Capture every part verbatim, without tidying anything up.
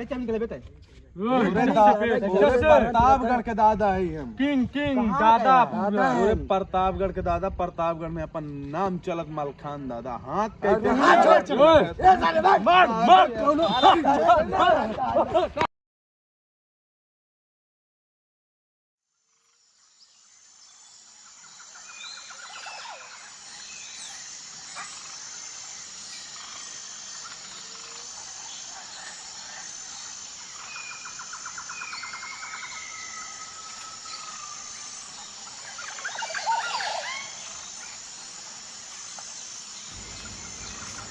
चल निकले बेटे। पूरे दा-, पूरे प्रतापगढ़ के दादा है हम। किंग, किंग, कहाँ दादा है? पूरा। पूरे प्रतापगढ़ के दादा, प्रतापगढ़ में अपन नाम चलत मलखान दादा। हाथ के अरे, हाथ छोड़, छोड़। ए, साले, भाग। मार, मार।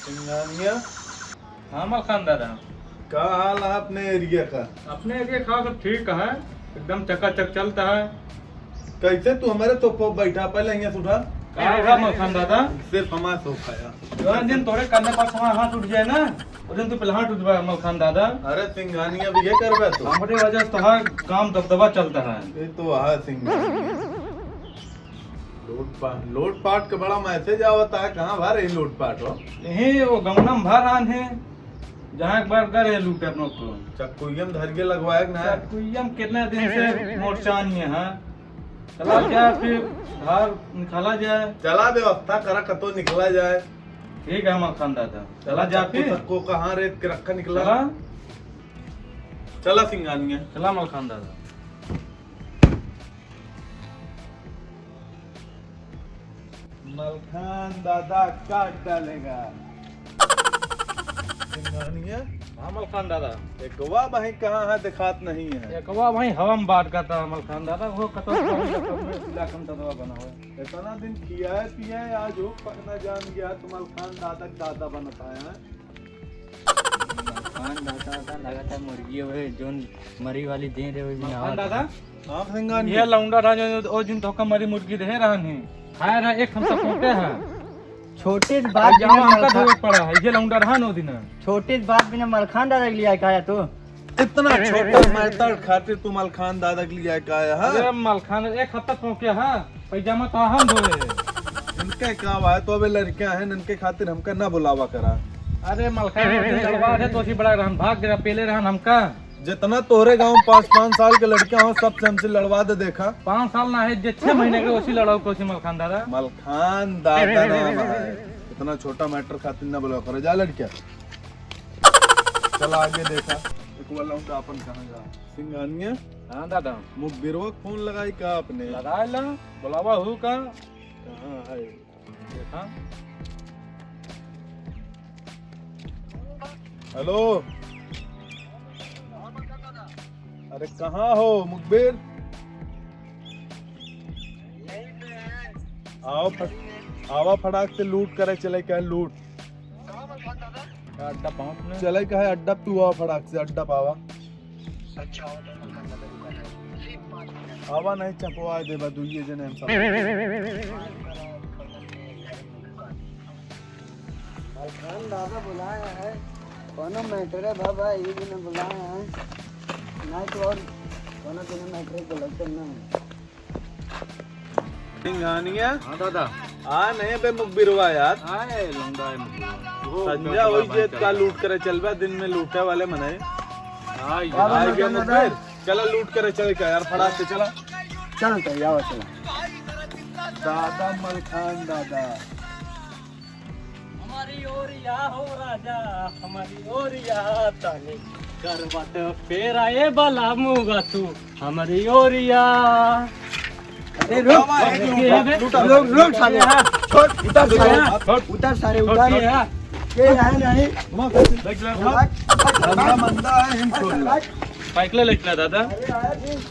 सिंघानिया। हाँ मलखान दादा। का हाल है अपने एरिया का? अपने एरिया का सब ठीक है, एकदम चकाचक चलता है। कैसे तू हमारे सोफा पर बैठा, पहले यहाँ से उठा। का हुआ मलखान दादा? सिर्फ हमारा सोफा है। जौन दिन तोरे करने पर हमारा हाथ उठ जाए ना, वो दिन तू पहले हाथ उठवा मलखान दादा। अरे सिंघानिया भी ये करबे तू। हमारे वजह से तोहार काम दबदबा चलता है। ये तो है सिंघानिया। लूटपाट, लूटपाट के बड़ा मैसेज आवता है, कहाँ भा रही लूटपाट हो? यही वो गमला में भा रहन है, जहाँ एक बार गए लूटे अपनों को। चक्कुइयम धर के लगवाए के ना है? चक्कुइयम कितना दिन से मोर्चा नहीं है, हाँ? चला जाए फिर, धार निकाला जाए। चला व्यवस्था करा, कतो निकला जाए। ठीक है मलखान दादा, चला जाए फिर। चक्कू कहाँ रेत के रखा निकला? चला। चला सिंघानिया। चला मलखान दादा। मलखान दादा काट डालेगा। सिंघानिया? हाँ मलखान दादा। एकवा भाई कहाँ है, दिखात नहीं है। एकवा भाई हवा में बात करता है मलखान दादा, वो कतो इलाका में दबा बना हुआ है। इतना दिन खियाए पियाए, आज हो पकना जान गया, तो मलखान दादा का दादा बनता है। मलखान दादा का लगता है मुर्गी हुए, जोन मरी वाली दे रहे हो, मलखान दादा। हाँ, सिंघानिया। ये लौंडा रहा जो, ओ जिन तोका मरी मुर्गी दे रहन है। खाए रहा एक हमसे पोते है। छोटे से बात जामा बिना हमका मलखा-, धोवे पड़ा है। ये लौंडा रहा नो दिन। छोटे से बात बिना मलखान दादा के लिए आया तू? इतना छोटा मैटर खातिर तू मलखान दादा के लिए आया है? अरे मलखान, एक हफ्ता पोके है। पैजामा तो हम धोए। इनके का बा, तो अबे लड़कियां हैं, इनके खातिर हमका ना बुलावा करा। अरे मलखान, वो दिन लड़वा रहे तो उसी बड़ा रहन, भाग गया, पेले रहन हमका। जितना तोहरे गांव में पाँच, पाँच साल के लड़कियां हो, सबसे हमसे लड़वा दे देखा। पाँच साल ना है, जे छह महीने के उसी लड़ाऊ को उसी मलखान दादा। मलखान दादा नाम है। इतना छोटा मैटर खातिर ना बुलावा करा। जा लड़कियां। चला आगे देखा। एक बार लौंडा अपन कहाँ गया? सिंघानिया? हाँ दादा। मुखबिरवा फोन लगाई का आपने? लगाए ला, बुलावा हूँ का? कहाँ है? देखा। हेलो। अरे कहाँ हो मुखबिर? आओ फट-, आवा फटाक से लूट करे चले क्या लूट। अड्डा पहुँच में। चले का है अड्डा, तू आवा फटाक से अड्डा पावा। अच्छा, आओ, तो मलखान दादा दुकान है। सिर्फ पाँच मिनट। आवा नहीं चपवा देबा, दुइये जने हम सब। मलखान दादा बुलाए हैं, कोनो मैटर है बाबा, ये भी न बुलाए हैं, नहीं तो और कोनो दिन मैटर बुलाते ना है। सिंघानिया? हाँ दादा। आ नहीं बे मुखबिरवा यार। आए लौंडा है मुखबिरवा। वो संझा वही जेत का लूट करे चलबा, दिन में लूटे वाले मने। हाँ, ये आ गया मुखबिर। चला लूट करे चले का यार, फटाक से चला। चल तो यावा चला। दादा मलखान दादा। हमारी ओरिया हो राजा, हमारी ओरिया तानी करवट फेरा ए बला मुगा तू, हमारी ओरिया। अरे रुक, बाबा, एक ये लूटा, बे। लूटा, रुक, रुक साले। हाँ। छोड़, उतर साले। हाँ। उतर साले, उतर। ये है। ये है नहीं। घुमा, घुमा। देख ले, घुमा। मंदा, मंदा है, हम छोड़ ले। साइकिल लेके ला दादा।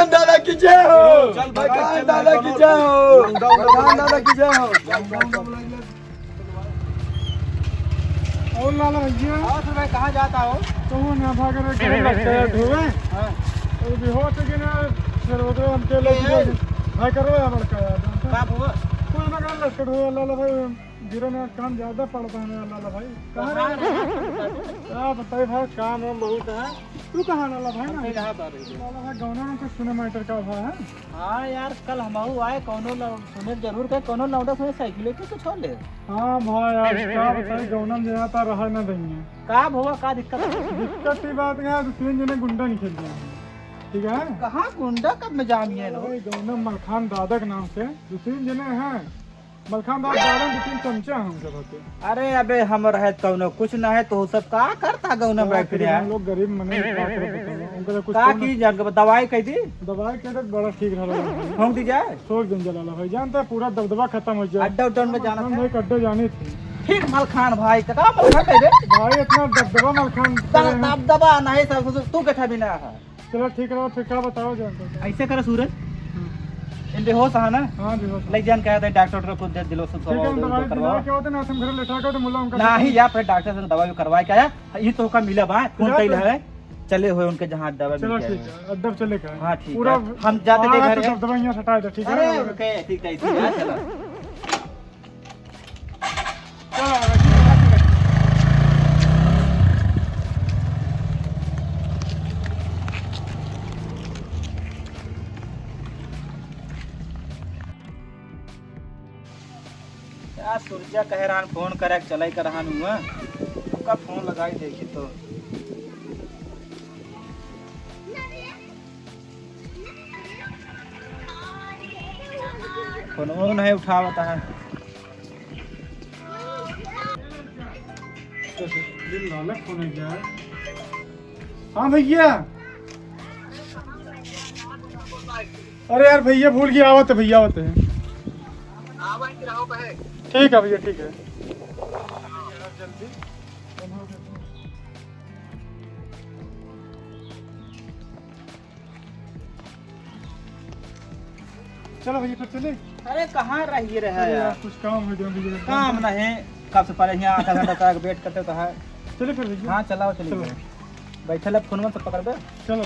दादा की जय हो। चल, भगवान चल, दादा की जय हो। भगवान दादा की जय हो। और लाला भैया। और सुन भाई, कहाँ जाता हो? तो वो ना भाग रहे, घर लटका है, ढोवे। हाँ। वो भी हो चुके ना, फिर उधर हमके लोग ये, ये। भाई करो यार, बड़का यार। का हुआ? कोई ना, घर लटका ढोवे, लाला भाई, गिरे ना, काम ज्यादा पड़ता है ना, लाला भाई। कहाँ कहाँ रहे? रहे? क्या बताइए भाई, काम वाम बहुत है। तू कहाँ लाला भाई ना? हम तो यहाँ पर रही। लाला भाई, गौना में कुछ सुने matter का भा है? हाँ यार, कल हमहू आए, कौनो लौ-, सुने जरूर के, कौनो लौंडा सुने साइकिल के कुछ हो ले। हाँ भाई यार, का बताई, गौना में जाता रहा ना देंगे। का भवा, का दिक्कत है? दिक्कत की बात है, दो तीन जने गुंडा निकल गया है। ठीक है? कहाँ गुंडा, कब में जाम ये लोग? अरे गौना मलखान दादा के नाम से दो तीन जने हैं। मलखान दादा, दादा दो तीन चमचा हैं उनके साथे। अरे अबे, हम रहे कौनो कुछ ना है, तो सब का करता गौना का बैठ करी, रहा है? हम लोग गरीब मने, का करब बताओ, उनका तो कुछ का कौनो की जान के दवाई कह दी? दवाई कह दे, बड़ा ठीक रहा। फूंक दी जाए? छोड़ दिन जलाला भाई, जानता है पूरा दबदबा खत्म हो जाए। अड्डा उड्डा में जाना हम था? एक अड्डा जाने थे। ठीक मलखान भाई, का मलखान कह दे? भाई इतना दबदबा मलखान द-, करे हैं। दबदबा नहीं सब, तू कैसा भी ना है। चलो ठीक रहो, फिर का बताओ जान तो। ऐसे करो सूरज, हम्म। इन बेहोश है ना? हाँ, बेहोश है। ले जान कहा था डॉक्टर को दे दिलो सब ठीक है, हम दवाई दिला के होते ना, हम घर लेटा के होते, मुल्ला उनका नहीं यार, फिर डॉक्टर से दवाई करवा के आया, ये तो का मिला बा, फोन कइल है, चले हुए उनके जहाँ अड्डा चलो ठीक है, अड्डा चले का। हाँ, ठीक पूरा है। हम जाते थे घर। दवाइयाँ हटा दे, ठीक है? अरे, उनके, ठीक है, ठीक है, चलो। यार, सूरजा कहे रहन फोन करे के चले के रहन हुआ। ओका फोन लगाई देखी तो। फोनवो नहीं उठावत है। हाँ भैया, अरे यार भैया भूल गया, आवत है भैया, आवत है। ठीक है भैया, ठीक है। चलो भैया, फिर चले। अरे, कहाँ रहिए रहे अरे यार, यार? कुछ काम है, जल्दी जल्दी। काम नहीं, कब से पहले यहाँ आधा घंटा तक wait करते तो है। चले फिर भैया। हाँ, चलाओ, चलिए। चलो। बैठे ला, फोन से पकड़ दे। चलो।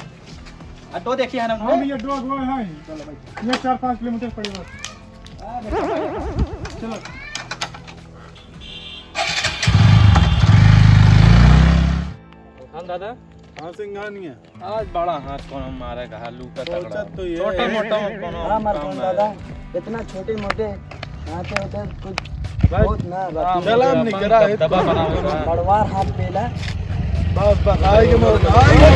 आ, तो देखिए, है ना हाँ उनके? भैया, दो अगुआ है। चलो भाई। ये चार पाँच किलोमीटर पड़ेगा। अरे। चलो। हाँ दादा। हाँ सिंघानिया। आज बड़ा हाथ कोनो मारे का, लूका तगड़ा। सोचत तो ये छोटे है। मोटा कोनो हाँ, काम मरकंद ना दादा, है। इतना छोटे मोटे हाथे होते कुछ बस, बहुत ना, हाँ, बाकी चला, हम निकरा है। दबा बनावे का। बड़वार हाथ पेला। बस, बस, आएंगे मौका, आएंगे।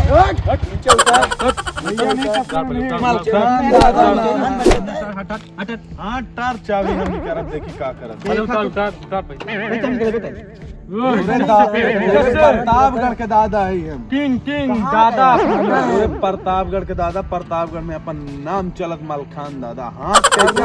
हट, नीचे उतार। हट, नीचे उतार। मलखान दादा, हट, हट, हट। हाँ, टार चाबी हम निकरब, देखी का करब। अरे उतार, उतार, उतार भाई। भाई, तुम गए बताइए। प्रताप-, प्रतापगढ़ के दादा है हम। किंग, किंग, कहाँ दादा। अरे प्रतापगढ़ के दादा, प्रतापगढ़ में अपन नाम चलत मलखान दादा। हाँ, कैसे?